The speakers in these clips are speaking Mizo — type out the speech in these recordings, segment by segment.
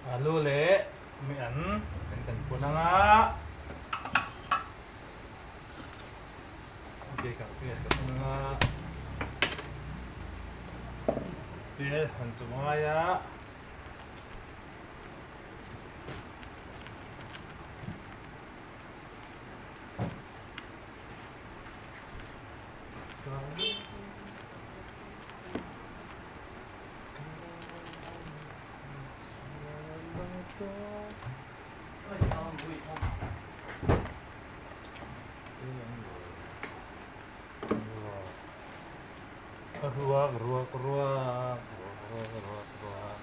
Alu leh mi an kan kan pun anga. Okay, ka piyas ka pun anga. Te han chu ngai a. Ruak ruak ruak ruak ruak ruak.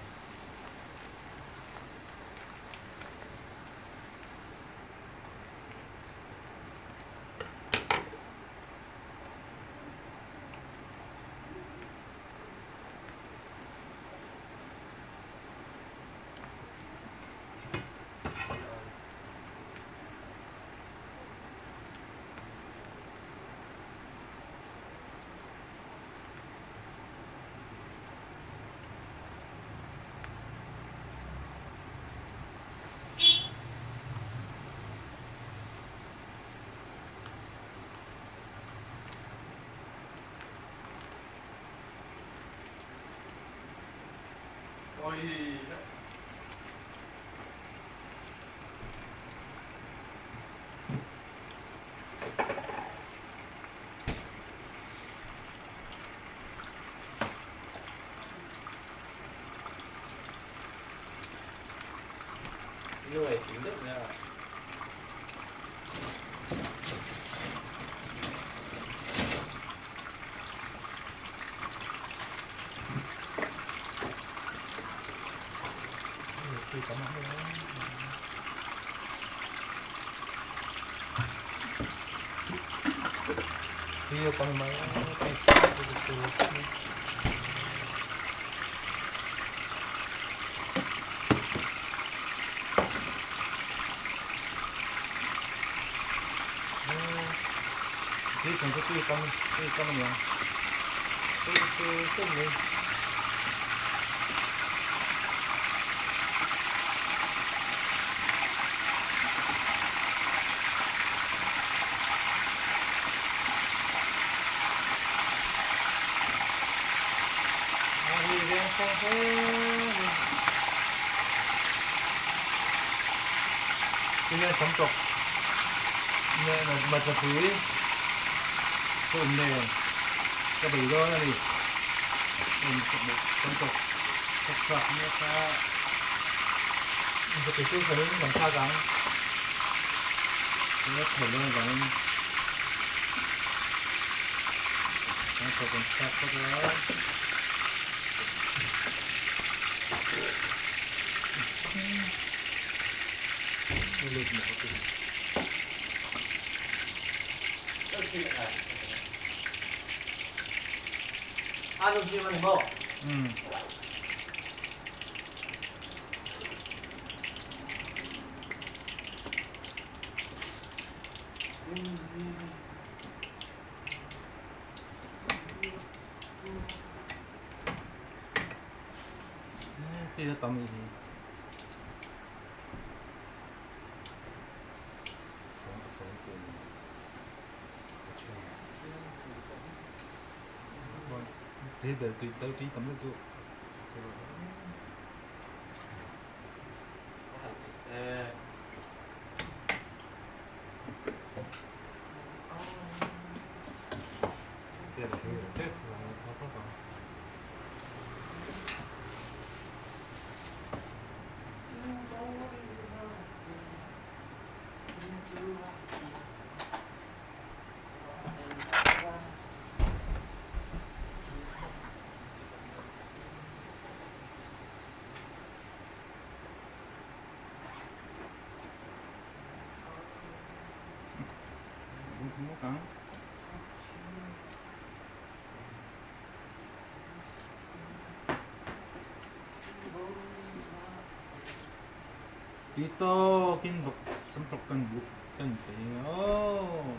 Dito kin bok samtok kan buk kan pe oh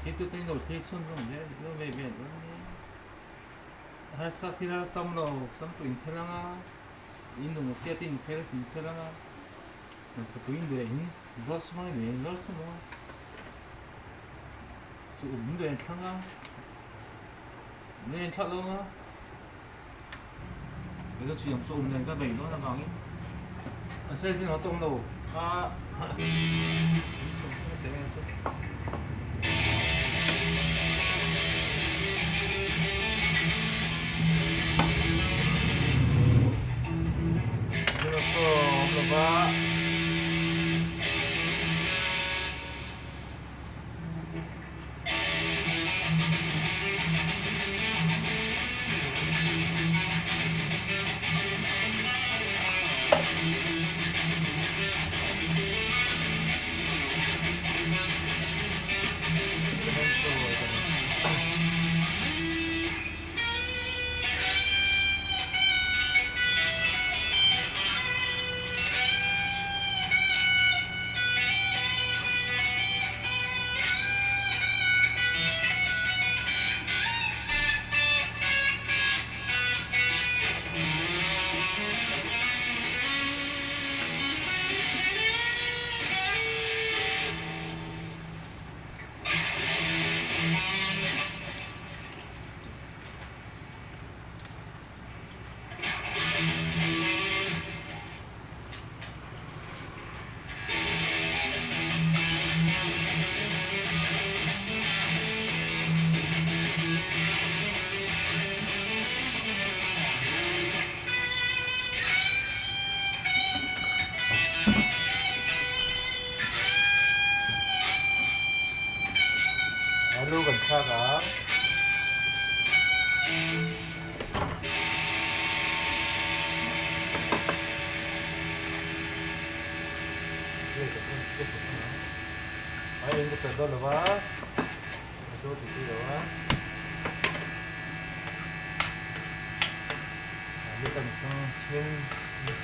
khi tu tên đầu khi xuân rồi đấy nó về biển luôn đi har sa thira sam lo sam tu in thela nga. In duh Nokia te in phel in phel anga tupui in duh leh in zuar sum anga in zuar sum anga chu um in duh in thlang a in thlak lo anga kei chu chiang saw um nen ka bei dawn avangin an size in a tawng lo a Alu kan thlak ang. Ai eng ka pe dawn lo va, a chu ti chi lo va. Alu kan thlang thin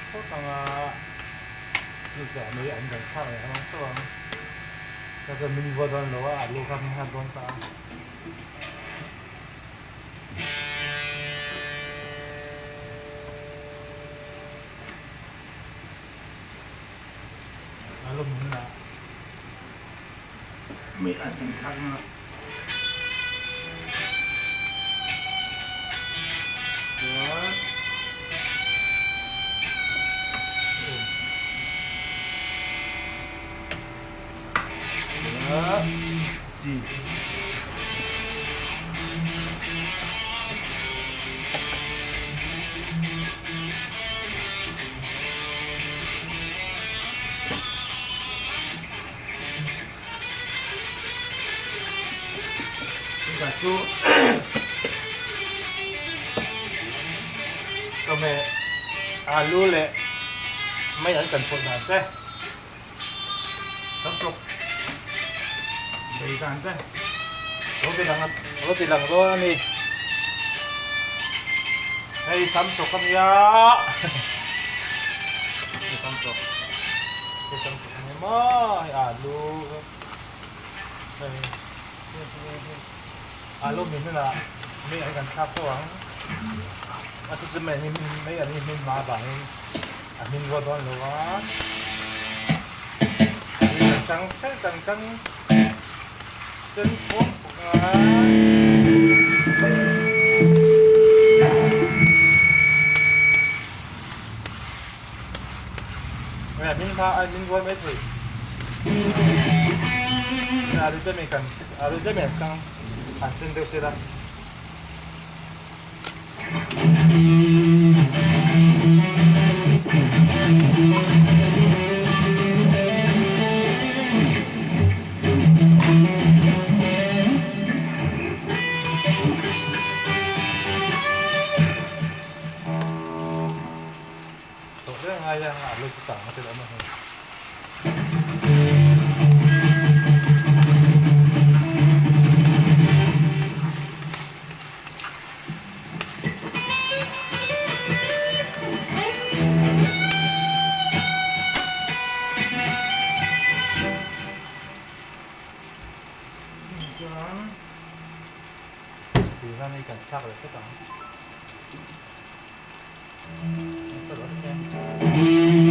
phawt ang a, chu chiah mai an kan thlak leh ang chauh ang. Ka chuan min vuah dawn lo a, alu kha min nghat dawn ta a. A lawm hun ah mei an kan thlak na. Chuan chi. Tunah chu chawhmeh alu leh mai an kan pawlh dan te tam tawk bei dan te lo ti lang lo ti lang dawn a ni hei sam tawk a nia hei sam tawk hei sam tawk a nia maw hei alu hei alu min hunah mei an kan thlak tawh ang a chu chu mei mei an hmin hma avangin a hmin rual dawn lo a tang fel tang tang sen pawk pawk a. A hmin kha a hmin rual mai thei alu te mai kan alu te mai an tang an sen deuh sela. Tawh reng ngai a alu chu tang a tel awm a hei. Chuan tui hian hei kan thlak leh hret ang. Aw.